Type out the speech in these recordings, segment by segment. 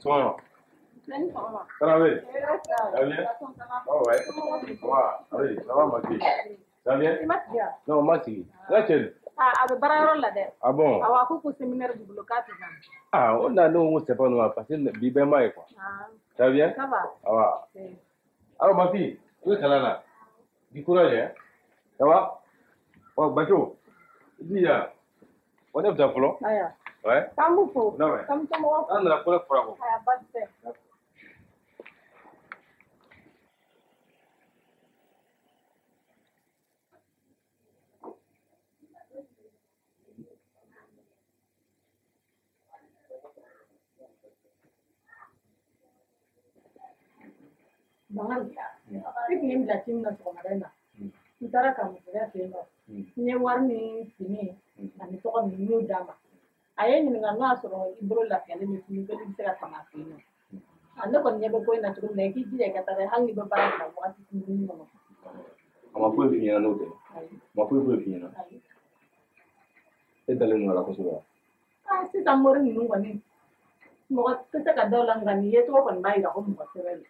Sɔgɔma. Ça va bien? Ça va bien? Oh ouais. Ouais. Oui, ça va ma fille. Ça va bien? Non, ma sigi. La cɛ. Ah, a bɛ baarayɔrɔ la dɛ. Ah bon? Awɔ, a ko séminaire b'u bolo k'a tɛ na. Ah, o na ne ko c'est pas normal parce que bi bɛɛ ma ye quoi. Ah. Ça va bien? Ça va. Ça va. Alors ma fille, i bɛ kalan na? Du courage hein. Ça va? Oh, Bacho. I jija. Wa ne bɛ taa fɔlɔ. Ayiwa. Ouais. K'an b'u fo. Non mais. K'an bɛ somɔgɔw fo. An nana ko ne fɔra kɔ. Ayiwa, baasi tɛ. Bakari, i tun ye n bila ci min na sɔgɔmada in na, n taara karamɔgɔya fɛ yen nɔ, n ye wari ni fini ani tɔgɔ ninnu n y'o d'a ma. A ye n ɲininka n'o y'a sɔrɔ i bolo lafiyalen bɛ fini ko i bɛ se ka tɛmɛ a fɛ yen nɔ. A ne kɔni ɲɛ bɛ ko in na cogo min na, i k'i jija i ka taa dɛ, hali n'i bɛ baara bila wagati kunkurunin kɔnɔ. A ma foyi f'i ɲɛna n'o tɛ. Ayi. A ma foyi foyi f'i ɲɛna. Ayi. E dalen don a la kosɛbɛ wa? Ah, sisan mori ninnu kɔni, mɔgɔ tɛ se ka da o la, nka nin yecogo kɔni b'a jira ko mɔgɔ sɛbɛ don.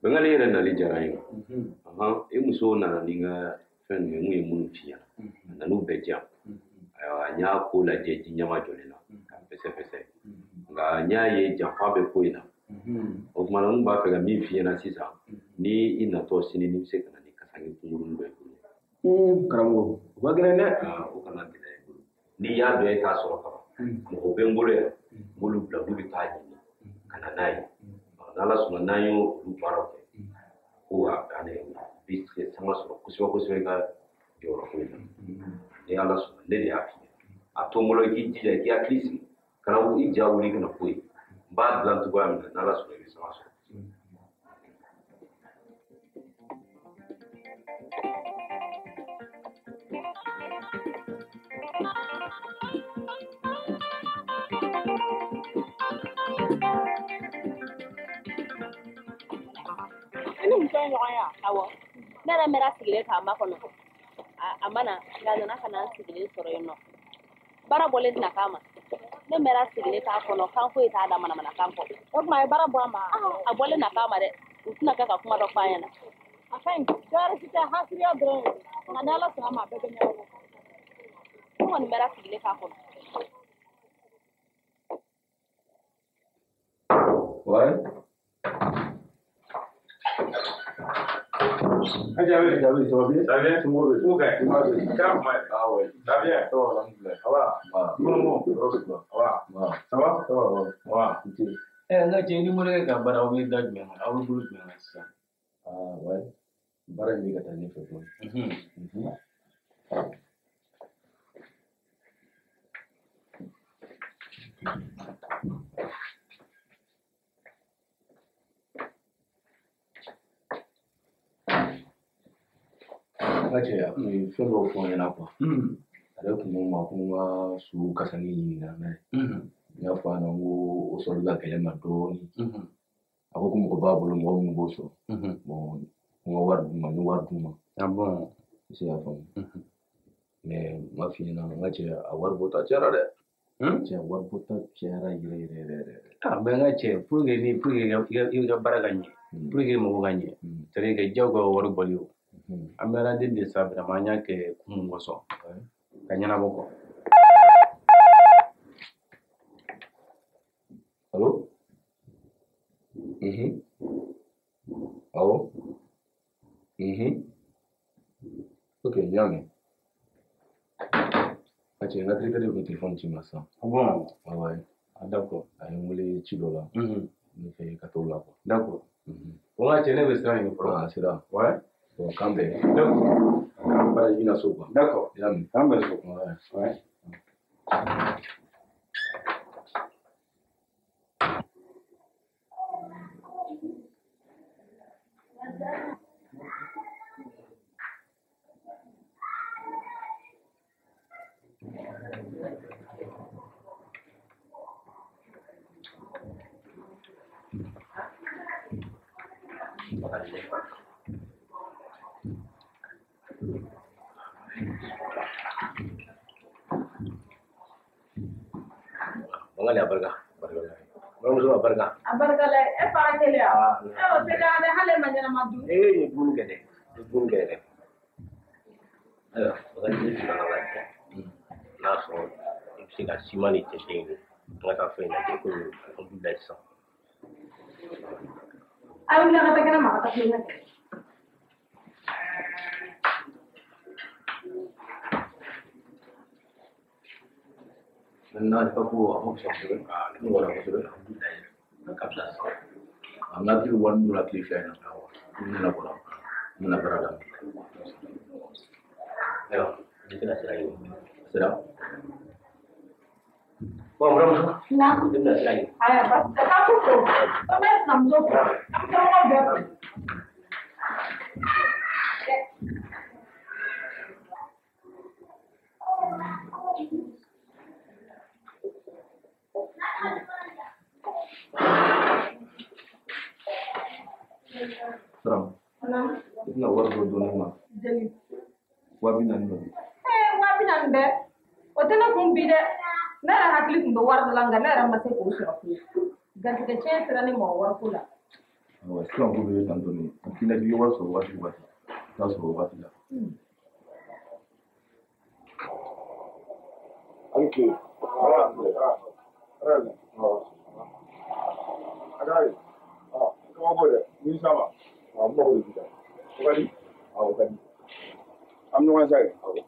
Bengali yɛrɛ nali diyara n ye. Ahan, i muso nana ni n ka fɛn ninnu ye, n kun ye minnu f'i ɲɛna. A nan'u bɛɛ di yan. Ayiwa, n y'a ko lajɛ ji ɲɛma jɔlen na, ka fɛsɛfɛsɛ. Nka n y'a ye janfa bɛ ko in na. O tuma na, n kun b'a fɛ ka min f'i ɲɛna sisan, ni i natɔ sini, n'i bɛ se ka na ni kasange kunkurunin dɔ ye bolo. Karamɔgɔ, o ka gɛlɛn dɛ. Aa, o kana gɛlɛya i bolo. N'i y'a dɔn e t'a sɔrɔ ka ban, mɔgɔ bɛ n bolo yan, n b'olu bila, olu bɛ taa ɲini ka na n'a ye. N'Ala sɔnna n'an y'olu baaraw kɛ, ko a bannen bi se sanga sɔrɔ kosɛbɛ kosɛbɛ i ka jɔyɔrɔ ko in na. Ni Ala sɔnna, ne de y'a f'i ye. A to n bolo, i k'i jija, i k'i hakili sigi, kana i ja wuli kana foyi. N b'a dilan cogoya min na, n'Ala sɔnna i bɛ sanga sɔrɔ. I ni muso ye ɲɔgɔn ye wa? Awɔ. Ne yɛrɛ mɛnna sigilen k'a makɔnɔ. A ma na, nka a nana ka na n sigilen sɔrɔ yen nɔ. Baara bɔlen tɛna k'a ma. Ne mɛnna sigilen k'a kɔnɔ, kan foyi t'a da manamanakan kɔ. O tuma a ye baara bɔ a ma? A bɔlen na k'a ma dɛ. U tɛna kɛ ka kuma dɔ f'a ɲɛna. A ka ɲi, dɔwɛrɛ si tɛ, hasiriya dɔrɔn ye. Nka ni Ala sɔnna a ma, a bɛɛ bɛ ɲɛnabɔ. Ne kɔni mɛnna sigilen k'a kɔnɔ. Ouais. Aja, Jabi, ça va bien? Ça va bien? Tout le monde Ok. Tout le monde. Kɛra kuma ye. Ah ouais. Ça va bien? Ça va, alhamdoulilah. Ça va? Voilà. Tout le monde. Ça va? Voilà. Ça va? Ça va, ouais. Voilà. Ok. N ka cɛ, ni morikɛ ka baara, aw bɛ da jumɛn kan? Aw bɛ bolo jumɛn kan sisan? Ah ouais. Baara in bɛ ka taa ɲɛfɛ dɔɔnin. N ka cɛ, a kun ye fɛn dɔw fɔ n ɲɛna quoi. A yɛrɛ kun ko n ma ko n ka su kasange ɲini ka na n'a ye. N y'a fɔ a ɲɛna ko o sɔrɔli ka gɛlɛn n ma dɔɔnin. A ko ko mɔgɔ b'a bolo, mɔgɔ minnu b'o sɔrɔ. Bon, n ka wari d'u ma, n ye wari d'u ma. Ah bon? I se y'a faamu. Mais n b'a f'i ɲɛna, n ka cɛ, a wari bɔta cayara dɛ. Cɛ, wari bɔta cayara yɛrɛ yɛrɛ yɛrɛ yɛrɛ. Ah, mais n ka cɛ, pour que i ka baara ka ɲɛ, pour que mɔgɔ ka ɲɛ, c'est à dire que diyagoya wari bɔli o. An bɛ Ala deli de sa, vraiment an y'a kɛ kun mun kosɔn, ka ɲɛnabɔ quoi. Allo? Awɔ. Ok, n y'a mɛn. A cɛ, n ka terikɛ de tun ye téléphone ci n ma sisan. Ah bon? Ah ouais. Ah d'accord. A ye n wele ci dɔ la. N bɛ fɛ ka t'o la quoi. D'accord. O n ka cɛ, ne bɛ sira ɲini fɔlɔ. Ah, sira. Ouais. Bon, k'an bɛn. D'accord. Baara i bɛna so quoi. D'accord. I y'a mɛn. K'an bɛn so. Ouais. Ouais. Bangali a barika. Buramuso a barika. A barika la e fara teliya. E o teliya dɛ hali e ma ɲɛnama dun. Ee n ye dumuni kɛ dɛ. N ye dumuni kɛ dɛ. Ayiwa Bangali ne tun nana lajɛ. N'a sɔrɔ i bɛ se ka siman ni cɛncɛn ɲini. An ka taa fɛn in lajɛ komi alhamdulilayi sisan. A wuli an ka taa kɛnɛma ka taa tulonkɛ kɛ. Maintenant, il faut avoir kosɛbɛ. Ne wara kosɛbɛ. Alhamdulilayi. Ka fisa sisan. A n hakili wari dɔ la tile 2 in na. N nana bɔra. N nana baara daminɛ. Ayiwa ne tɛna sira ɲini. Sira. Bon buramuso. Na. Ne bɛna sira ɲini. Ayiwa basi tɛ k'an k'u fo. Ko n bɛ sinamuso fo. An bɛ somɔgɔw bɛɛ fo. Salam. I tɛna wari dɔ dɔn ne ma. Jeli. 40,000 ɲɔgɔn. Ee 40,000 bɛɛ. O tɛ ne kun bi dɛ. Ne yɛrɛ hakili tun bɛ wari dɔ la nka ne yɛrɛ ma se k'o sɔrɔ fiyewu. Garijɛgɛ tiɲɛ sera ne ma o wariko la. Ayiwa sisan ko bɛ tan dɔɔni. A k'i la k'i ye wari sɔrɔ waati o waati. I t'a sɔrɔ o waati la. An tile. Kabako dɛ, ni sama. N mago de b'i la. O ka di? Awɔ, o ka di. An bɛ ɲɔgɔn sa kɛ. Awɔ.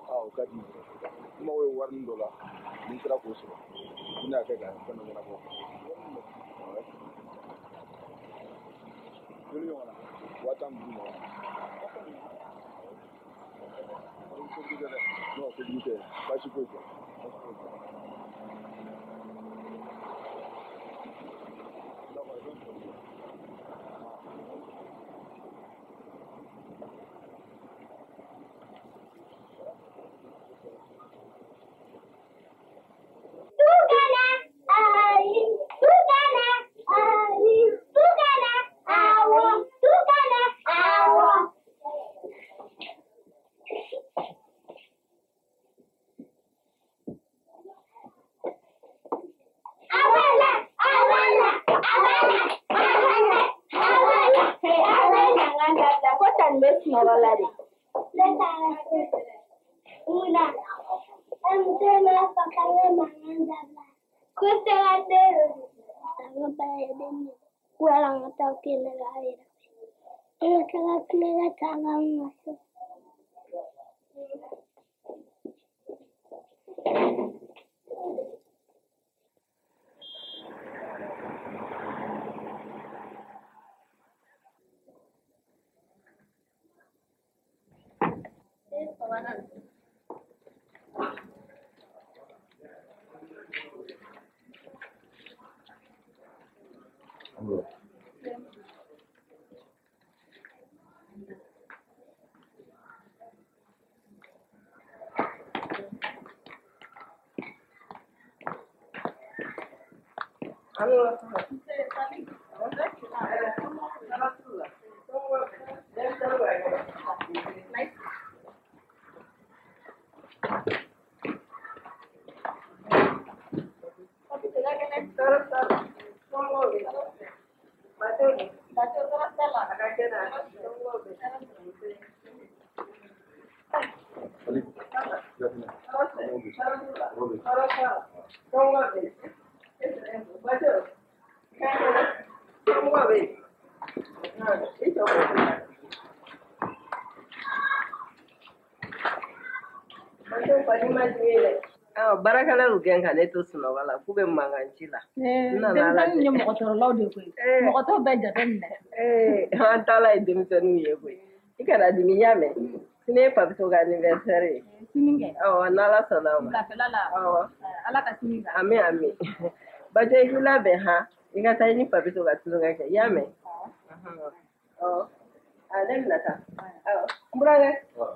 O ka di. N mago bɛ warini dɔ la, ni n sera k'o sɔrɔ, n bɛna kɛ ka fɛn dɔ ɲɛnabɔ. Joli ɲɔgɔn na? 15,000 ɲɔgɔn na. Kojugu tɛ dɛ. Non, kojugu tɛ. Baasi foyi tɛ. Baasi foyi tɛ. D'accord, i bɛ n sɔrɔ. Baarakɛlaw gɛn ka ne to sunɔgɔ la k'u bɛ mankan ci la. Denmisɛnninw ye mɔgɔtɔrɔlaw de koyi. Mɔgɔ t'o bɛɛ jateminɛ. An taala ye denmisɛnninw ye koyi. I kana dimi i y'a mɛn. Sini ye Papiso ka anniversaire ye. Sini kɛ. Awɔ n'Ala sɔnna o ma. Wulafɛla la. Awɔ. Ala ka sini kan. Ami ami. Bajo i k'i labɛn han, i ka taa i ni Papiso ka tulonkɛ kɛ, i y'a mɛn? Ɔ, a ne bɛna taa. Awɔ, n burankɛ,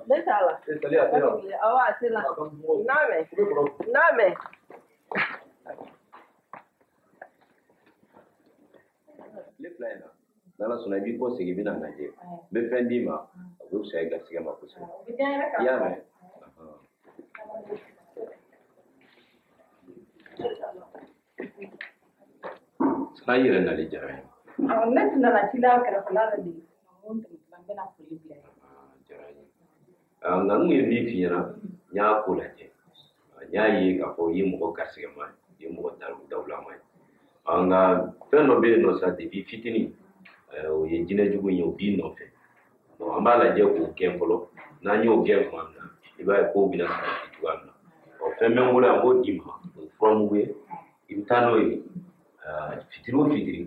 ne t'a la. Awɔ, a se la. N'a mɛn, n'a mɛn. Tile fila in na, n'Ala sɔnna i b'i kɔ segin i bɛna lajɛ. N bɛ fɛn d'i ma, a bɛ fisaya i garisɛgɛ ma kosɛbɛ. I y'a mɛn? Sara i yɛrɛ nali diyara n ye. Ne tun nana ci la kɛrɛfɛla la de. N ko n tɛmɛtɔla n bɛna foli bila yen. Diyara n ye. Nka n kun ye min f'i ɲɛna, n y'a ko lajɛ. N y'a ye k'a fɔ i ye mɔgɔ garisɛgɛma ye, i ye mɔgɔ dawulama ye. Nka fɛn dɔ bɛ yen nɔ sa, depuis fitinin, o ye jinɛ jugu ye, o b'i nɔfɛ. Bon, an b'a lajɛ k'o gɛn fɔlɔ. N'an y'o gɛn tuma min na, i b'a ye kow bɛna sabati cogoya min na. Ɔ, fɛn bɛ n bolo yan, n b'o d'i ma, o ye furamugu ye. I bɛ taa n'o ye fitiri o fitiri,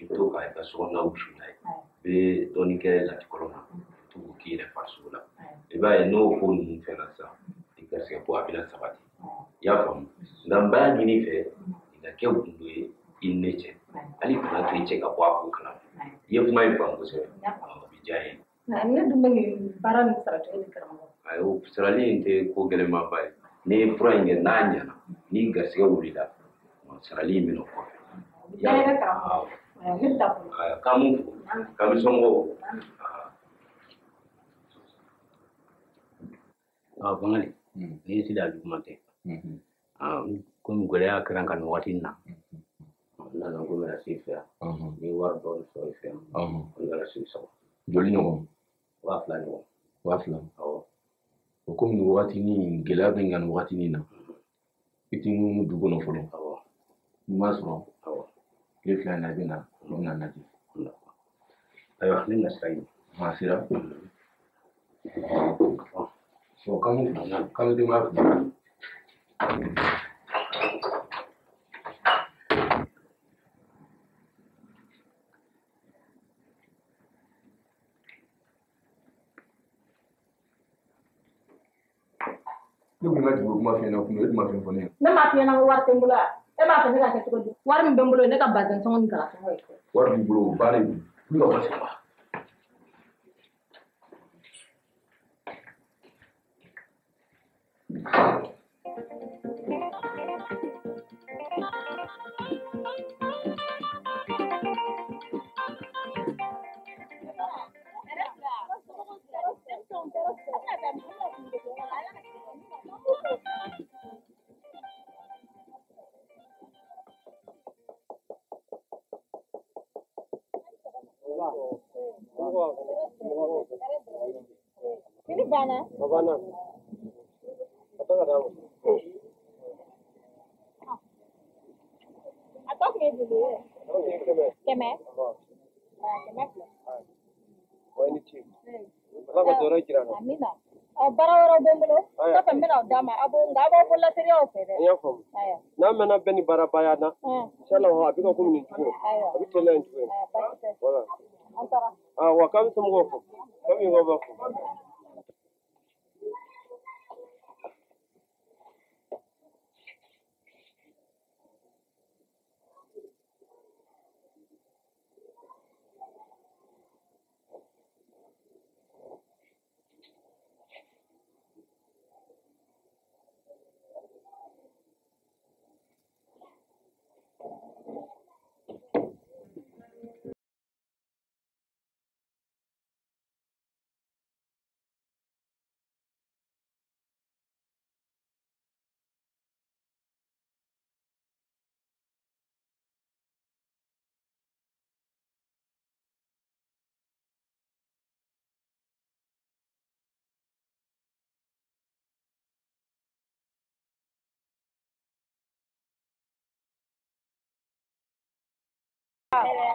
i bɛ to ka i ka sokɔnɔna wusu n'a ye. I bɛ dɔɔnin kɛ latikɔlɔn na, i bɛ to k'o k'i yɛrɛ farisogo la. I b'a ye n'o ko ninnu fɛnna sisan, i garisɛgɛ ko a bɛna sabati. I y'a faamu? Nka n b'a ɲini i fɛ, i ka kɛ gundo ye i ni ne cɛ. Hali kana to i cɛ ka bɔ a ko kalama. I ye kuma in faamu kosɛbɛ. O bɛ diya n ye. Ne dun bɛ nin baara nin sara cogo di karamɔgɔ? Ayi, o sarali in tɛ ko gɛlɛnmanba ye. N'i ye fura in kɛ n'a ɲɛna, n'i garisɛgɛ wulila, sarali in bɛ na o kɔfɛ. K'an m'u fo, k'an bɛ somɔgɔw fo. Bangali, n'i ye sida juguman tɛ. Komi gɛlɛya kɛra n kan nin waati in na, n nana ko n bɛna se i fɛ yan. N ye wari dɔɔni sɔrɔ i fɛ yan. N nana se i sɔrɔ. Joli ɲɔgɔn? 2000 ɲɔgɔn. 2000? Awɔ. O komi nin wagatinin gɛlɛya bɛ n kan nin wagatinin na, i t'i munumunu du kɔnɔ fɔlɔ. Awɔ. N'i m'a sɔrɔ, awɔ, tile fila in na i bɛ na, i bɛna lajɛ. Ayiwa, ne bɛna sira ɲini. A sera. Bon, k'an bɛ denbaya fo. Ne kun ka juru kuma f'i ɲɛna kun, e dun ma fɛn fɔ ne ɲɛna. Ne m'a f'i ɲɛna ko wari tɛ n bolo wa? E b'a fɛ ne ka kɛ cogo di? Wari min bɛ n bolo, ne ka bazɛn sɔngɔ ni gala sɔngɔ ye. Wari b'i bolo, o bannen don. Ne ka wari sɔrɔ. Ini banna. A banna. A tɔ ka d'a ma. A tɔ kun ye joli ye? A tɔ kun ye 100. 100? 100 filɛ. Wa i ni ce. Ala ka jɔyɔrɔ jira n na. Amina. Baara wɛrɛw bɛ n bolo. Kɔfɛ n bɛna o d'a ma. A b'o nka a b'aw bololateliya o fɛ dɛ. N y'a faamu. N'a mɛnna bɛɛ ni baarabaya na. Inshallah a bɛ ka komi nin cogo. A bɛ teliya nin cogo in. Voilà. An taara. Wa k'an bɛ somɔgɔw fo. K'an bɛ ɲɔgɔn bɛɛ fo.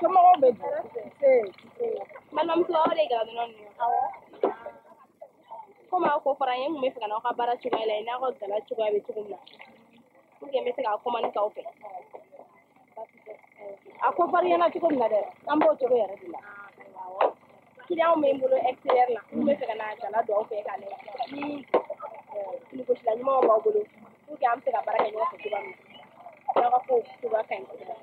Somɔgɔw bɛ di? Balimamuso, aw de ye galadonna ninnu ye? Awɔ. Komi aw ko fɔra n ye, n kun bɛ fɛ ka n'aw ka baara cogoya la, n'aw ka gala cogoya bɛ cogo min na, pour que n bɛ se k'a commande k'aw fɛ. A ko fɔra i ɲɛna cogo min na dɛ, an b'o cogo yɛrɛ de la. Awɔ. Client bɛ n bolo extérieur la, n kun bɛ fɛ ka na gala don aw fɛ k'a lajɛ ni finigosila ɲumanw b'aw bolo, pour que an bɛ se ka baara kɛ ɲɔgɔn fɛ cogoya min na. N'aw ka kow cogoya ka ɲi kosɛbɛ.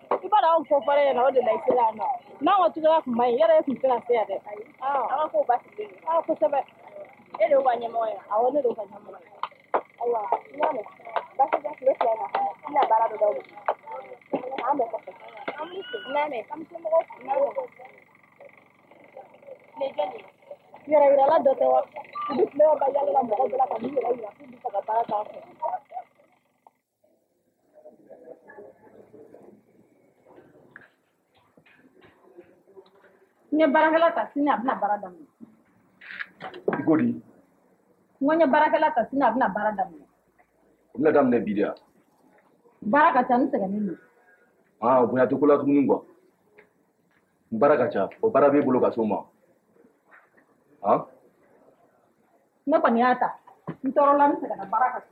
ko fɔra e ɲɛna o de la i sera yan nɔ. N'anw ka cogoya kun man ɲi, yɔrɔ e kun tɛ se ka se yan dɛ. Aw ka kow basigilen don. Kosɛbɛ. E de y'u ka ɲɛmɔgɔ ye. Awɔ, ne de y'u ka ɲɛmɔgɔ ye. Ayiwa, n y'a mɛn. Baasi tɛ, tile fila in na, n bɛna baara dɔ d'aw ma. An bɛɛ kɔfɛ. N y'a mɛn. An somɔgɔw n y'a mɛn. Nin ye jɔn ye? Yɛrɛ yirala dɔ tɛ wa? U bɛ tile ka ban yala la mɔgɔ bɛɛ la ka n'i yɛrɛ yira k'u bɛ fɛ ka baara k'an fɛ. N ye baarakɛla ta sini a bɛna baara daminɛ. I ko di? N ko n ye baarakɛla ta sini a bɛna baara daminɛ. O bɛna daminɛ bi de wa? Baara ka ca, n sɛgɛnnen don. Bonya tɛ ko la tuguni quoi. Baara ka ca, o baara b'e bolo ka s'o ma. Ne kɔni y'a ta, n tɔɔrɔla, n sɛgɛnna, baara ka ca.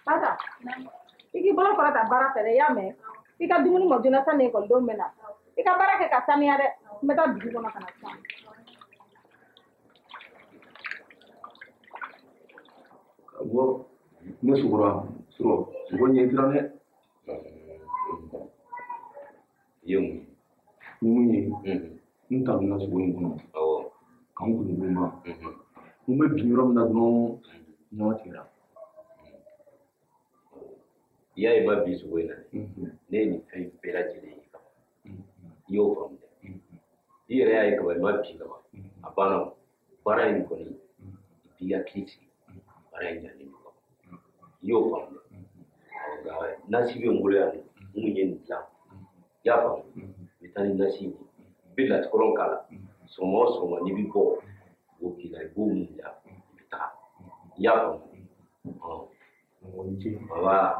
Tata, i k'i bolo kɔrɔta baara fɛ dɛ, i y'a mɛn? I ka dumuni mɔ joona sani ekɔlidenw bɛ na. I ka baara kɛ ka saniya dɛ. N bɛ taa dugu kɔnɔ ka na sisan. Karamɔgɔ, ne sugora surɔ sogo ɲɛ siran dɛ. I ye mun ye? Ni mun ye? N talonna sogo in kɔnɔ. Awɔ. Ka n kunkolo ma. N bɛ bin yɔrɔ min na dɔrɔn, ɲɔgɔn tigɛra. I y'a ye ma bin sogo in na dɛ. Ne ye nin fɛn bɛɛ lajɛlen ye kaban. I y'o faamu dɛ. I yɛrɛ y'a ye kaban, i ma bin kaban. A banna o. Baara in kɔni, i b'i hakili sigi. Baara in ɲalen don kaban. I y'o faamu dɛ. Nka nasi bɛ n bolo yan nɔ, minnu ye nin dilan. I y'a faamu? I bɛ taa ni nasi in ye. I bɛ latikɔlɔn k'a la. Sɔgɔma o sɔgɔma n'i bɛ bɔ, i b'o k'i la, i b'o mun la, i bɛ taga. I y'a faamu? Nba,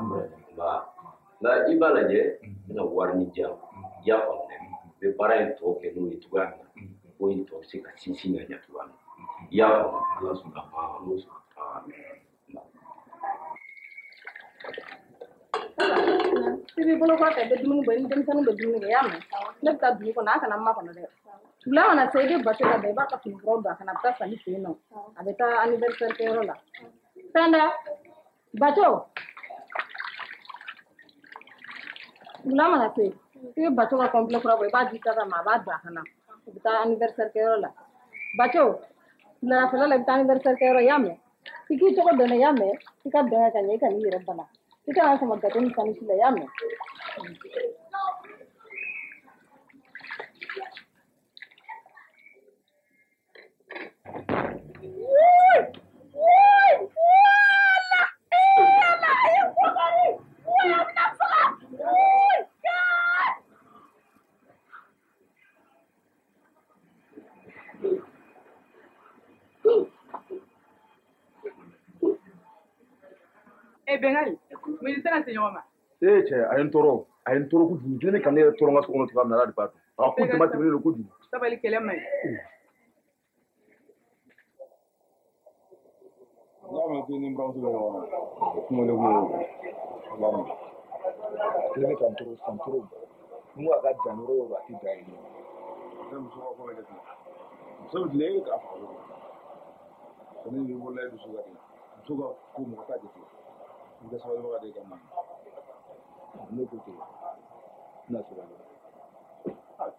nba. Nka i b'a lajɛ, n bɛna wari ni di yan. I y'a faamu dɛ? N bɛ baara in tɔ kɛ n'o ye cogoya min na, ko in tɔ bɛ se ka sinsin ka ɲɛ cogoya min na. I y'a faamu? Ala sɔnna. I b'i bolo kɔrɔta, i bɛ dumuni bɔ, i ni denmisɛnninw bɛ dumuni kɛ, i y'a mɛn? Ne bɛ taa dugu kɔnɔ, a kana n makɔnɔ dɛ. Wula mana se, i bɛ bato labɛn, i b'a ka fini kuraw don a kana, a bɛ taa sanni fɛ yen nɔ. A bɛ taa anniversaire kɛyɔrɔ la. Fɛn dɛ, bato. Wula mana se, i bɛ bato ka complet kura bɔ, i b'a di tata ma, a b'a don a kana. U bɛ taa anniversaire kɛyɔrɔ la. Bato, wuladafɛla la i bɛ taa anniversaire kɛyɔrɔ, i y'a mɛn? I k'i tɔgɔ dɔn dɛ, i y'a mɛn? I ka dɔn ka ɲɛ, i kan'i yɛrɛ bana. I kana sama gato ni sanisi la, i y'a mɛn? Bengali, mun tɛna se ɲɔgɔn ma? Ee cɛ, a ye n tɔɔrɔ, a ye n tɔɔrɔ kojugu. Kelen bɛ ka ne yɛrɛ tɔɔrɔ n ka so kɔnɔ cogoya min na, Ala de b'a dɔn. A ko dama tɛmɛnen don kojugu. Sabali, kɛlɛ man ɲi. N y'a mɛn ko i ni n buramuso bɛ ɲɔgɔn na. O kuma de ko lamɛn. A kelen bɛ ka n tɔɔrɔ sisan tɔɔrɔ. N ko a ka dan yɔrɔ o yɔrɔ, a tɛ dan yen nɔ. Ne muso ka ko bɛ kɛ ten. Muso bɛ tilen e bɛ k'a faga. Kɔni b'i bolola e dusu ka di. Muso ka ko mɔgɔ t'a jate. I ka sabalibaga de ye ka maa. Ne ko ten, n tɛna sabali.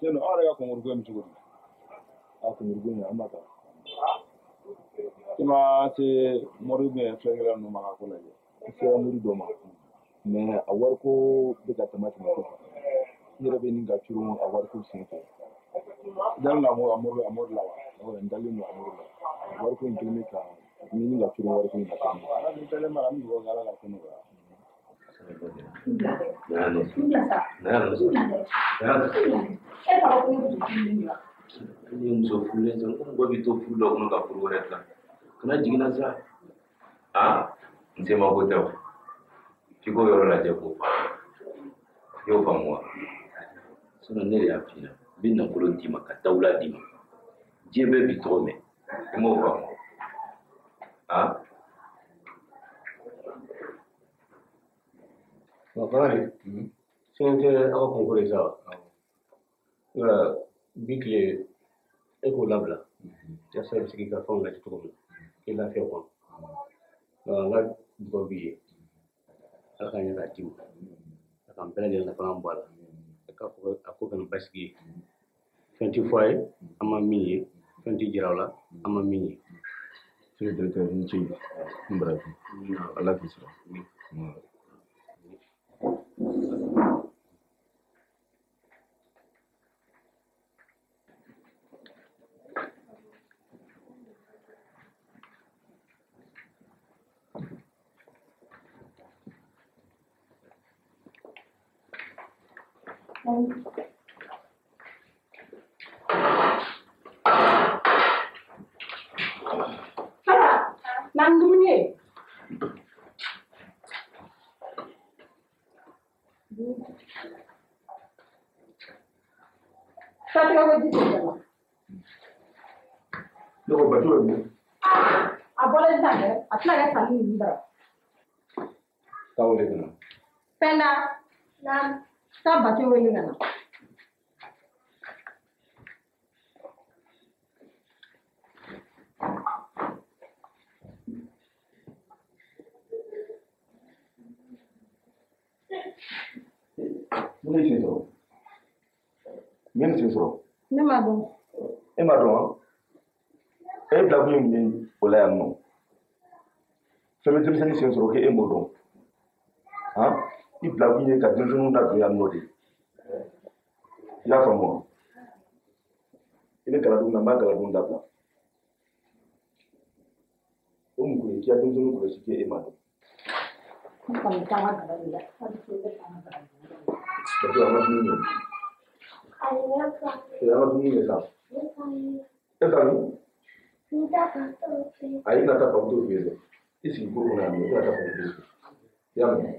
Tiɲɛ don, aw yɛrɛ ka kɔnkuru ko in bɛ cogo di? A kɔnkuru ko in, an b'a ta. I ma se mori bɛ filɛkɛla ninnu ma ka ko lajɛ? N sera mori dɔ ma, mais a wariko bɛ ka tɛmɛ kojugu. N yɛrɛ bɛ nin ka coron a wariko sen fɛ. I dalen don a mori la wa? N dalen don a mori la. Wariko in kelen bɛ ka n bɛ nin ka coron wariko in na. Ala ni dalen b'a la, an bɛ dugawu kɛ Ala ka ko nɔgɔya. Ni muso furulen sisan, ko mɔgɔ b'i to furu dɔ kɔnɔ ka furu wɛrɛ dilan. Kana jiginna sa. N se ma ko tɛ o. F'i k'o yɔrɔ lajɛ k'o faamu. I y'o faamu wa? Sinon ne de y'a f'i ɲɛna, n bɛ nafolo d'i ma ka dawula d'i ma. Diɲɛ bɛɛ b'i tɔgɔ mɛn. I m'o faamu? Bakari, sini tɛ aw ka concours ye sa wa? Nka bi tile e k'o labila yaasa i bɛ se k'i ka fɛnw lajɛ cogo min na k'i lafiya kɔnɔ. Nka n ka dugawu b'i ye Ala ka ɲɛ k'a d'i ma a k'an bɛɛ lajɛlen nafa bɔ a la a k'a fɔ a ko kana basigi ye fɛn tɛ fɔ a ye an ma min ye fɛn tɛ jira o la an ma min ye. Monsieur le directeur, i ni ce n baraji Ala k'i sara. Fara, na ni dumuni ye. Satigɛ ko ji tɛ la. Ne ko bato ye mun? A bɔra sisan dɛ, a tɛna kɛ sanni ninnu bara. Taa wele ka na. Pɛnda, taa bato wele ka na. Mun de sen sɔrɔ? Mun ye sen sɔrɔ? Ne m'a dɔn. E m'a dɔn wa? E bila kun ye mun ye o la yan nɔ? Fɛn bɛ denmisɛnnin sen sɔrɔ k'e m'o dɔn. Han? I bila kun ye ka denmisɛnninw ladon yan nɔ de. I y'a faamu wa? I bɛ galadon na n b'a galadon dabila. O mun ko ye k'i ka denmisɛnninw kɔlɔsi k'e m'a dɔn. Ne kɔni t'an ka galadon la. Hali sini ne t'an ka galadon la. Bato an ka dumuni kɛ. Ee an ka dumuni kɛ sa. E ka min? Ayi i kana taa Bamuso fɛ yen dɛ. I sigi kuru kɔnɔ yan nɔ i kana taa Bamuso fɛ yen. I y'a mɛn?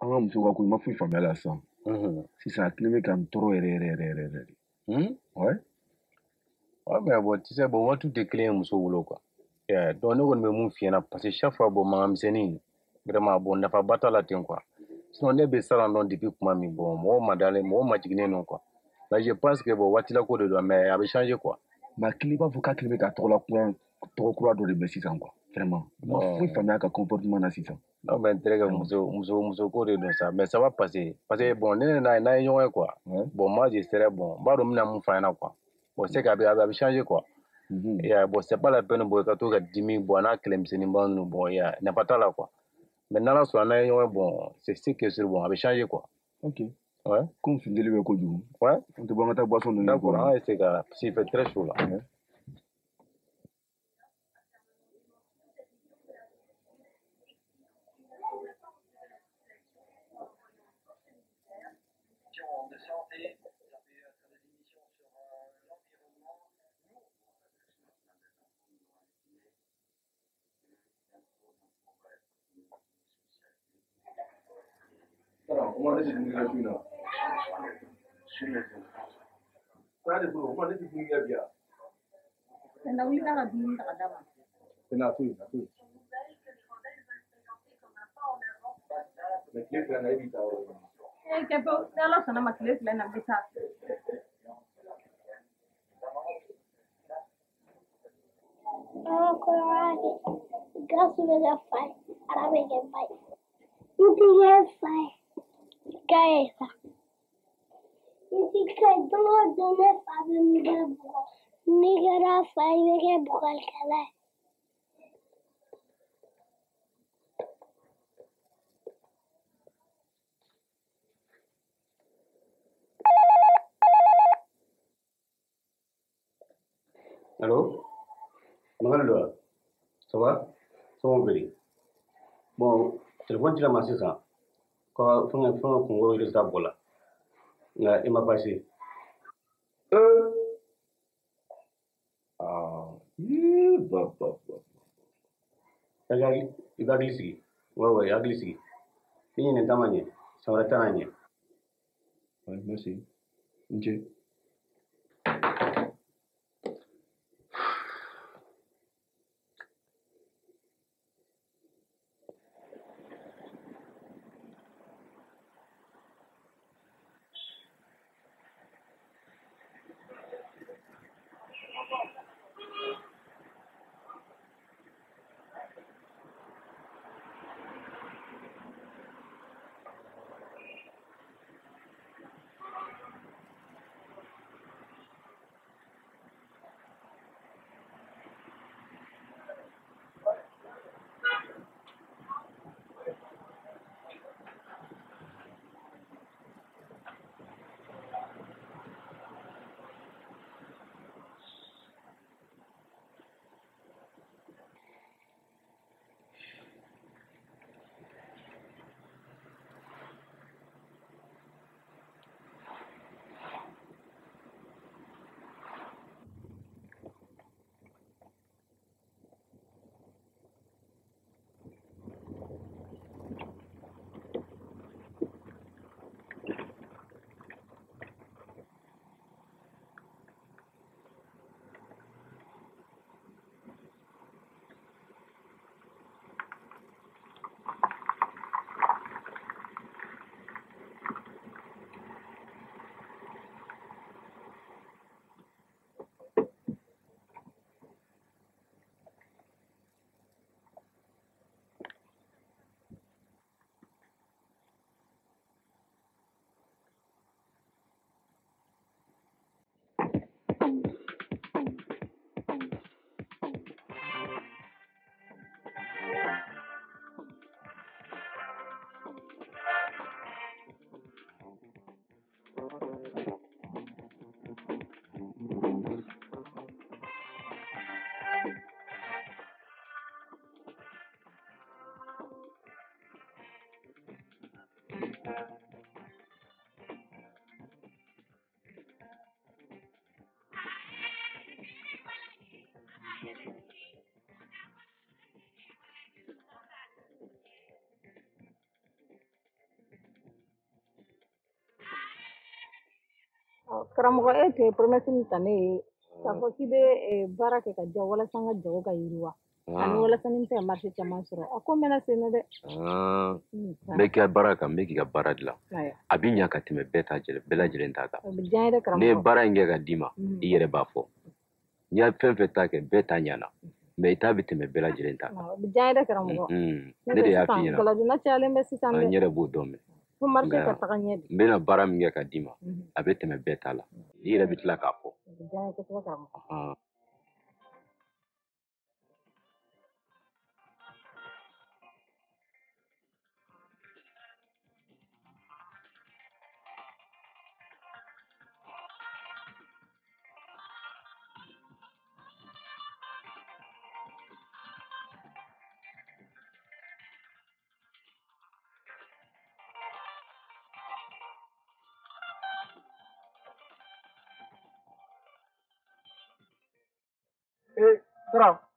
An ka muso ka ko i ma foyi faamuya la sisan. Sisan a kelen bɛ ka n tɔɔrɔ yɛrɛ yɛrɛ yɛrɛ yɛrɛ de. Ouais. Ouais, mais bon, tu sais, bon, waati tɛ kelen ye muso bolo quoi. Yeah, donc ne kɔni bɛ mun f'i ɲɛna parce que chaque fois bon mankan misɛnnin vraiment bon nafaba t'a la ten quoi. Sinon ne bɛ salon dɔn depuis kuma min bon mɔgɔw ma dalen mɔgɔw ma jiginnen don quoi. Mais je pense que bon waati la ko de don mais a bɛ changer quoi. Mais a kelen i b'a fɔ k'a kelen bɛ ka tɔgɔla kura tɔgɔ kura dɔ de bɛ sisan quoi. Vraiment. N ma foyi faamuya a ka comportement na sisan. Non mais n terikɛ muso muso muso ko de don sa mais ça va passer parce que bon ne n'a ye ɲɔgɔn ye quoi. Bon moi je serais bon n b'a dɔn n bɛna mun f'a ɲɛna quoi. Bon c'est qu'a bɛ changer quoi. Yeah, bon c'est pas la peine bon i ka to ka dimi bon a n'a kɛlɛmisɛnninba ninnu bon yeah, nafa t'a la quoi. Mais n'Ala sɔnna n'a ye ɲɔgɔn ye bon c'est ce qui est sûr bon a bɛ changer quoi. Ok. Ouais. Komi funteni bɛ kojugu. Ouais. An tɛ bɔ an ka taa boisson dɔ ɲini. D'accord, an ka essayer ka parce qu'il fait très chaud là. Ouais. Kuma ne tɛ dumuni kɛ su in na. K'a de bolo, kuma ne tɛ dumuni kɛ bi yan. Pɛnda wuli k'a ka dumuni ta ka d'a ma. Pɛnda a to yen, a to yen. Mais tile fila in na e b'i ta yɔrɔ min na. Ee kɛ pewu, ni Ala sɔnna ma tile fila in na n bɛ taa. An ka kɔnɔmaya kɛ Gawusu bɛ kɛ fa ye, Ara bɛ kɛ ba ye. N ti kɛ fa ye, ka ye sa. N ti kɛ don o don ne fa bɛ ne bugɔ. N'i kɛra fa ye i bɛ kɛ bugɔlikɛla ye. Allô? Magali don wa? Ça va? Somɔgɔw bɛ di? Bon, téléphone cira n ma sisan ko fɛngɛ fɛngɛ kunkolo résultat bɔra nka i ma baasi ye. Ah, yee, ba, ba, ba. I bɛ hakili sigi. Ouais, hakili sigi. Ni ɲinɛ ta ma ɲɛ, san wɛrɛ ta na ɲɛ. Ouais, merci. N ce. Karamɔgɔ e tun ye promesse min ta ne ye k'a fɔ k'i bɛ baara kɛ ka diya walasa n ka jago ka yiriwa ani walasa ni n bɛ se ka marché caman sɔrɔ a ko mɛnna sen na dɛ. N bɛ kɛ baara kan, n bɛ k'i ka baara dilan. A bɛ ɲa ka tɛmɛ bɛɛ ta bɛɛ lajɛlen ta kan. O bɛ diya n ye dɛ karamɔgɔ. Ne ye baara in kɛ ka d'i ma, i yɛrɛ b'a fɔ. N'i ye fɛn fɛn ta kɛ, bɛɛ ta ɲana. Mais i ta bɛ tɛmɛ bɛɛ lajɛlen ta kan. O bɛ diya n ye dɛ karamɔgɔ. Ne de y'a f'i ɲɛna. Galadonna cayalen bɛ sisan dɛ. N yɛrɛ b'o dɔn mɛ. Fo marché ka taga ɲɛ de. N bɛna baara min kɛ ka d'i ma, a bɛ tɛmɛ bɛɛ ta la. I yɛrɛ bɛ tila k'a fɔ. O bɛ diya n ye kosɛbɛ karamɔgɔ. Sara.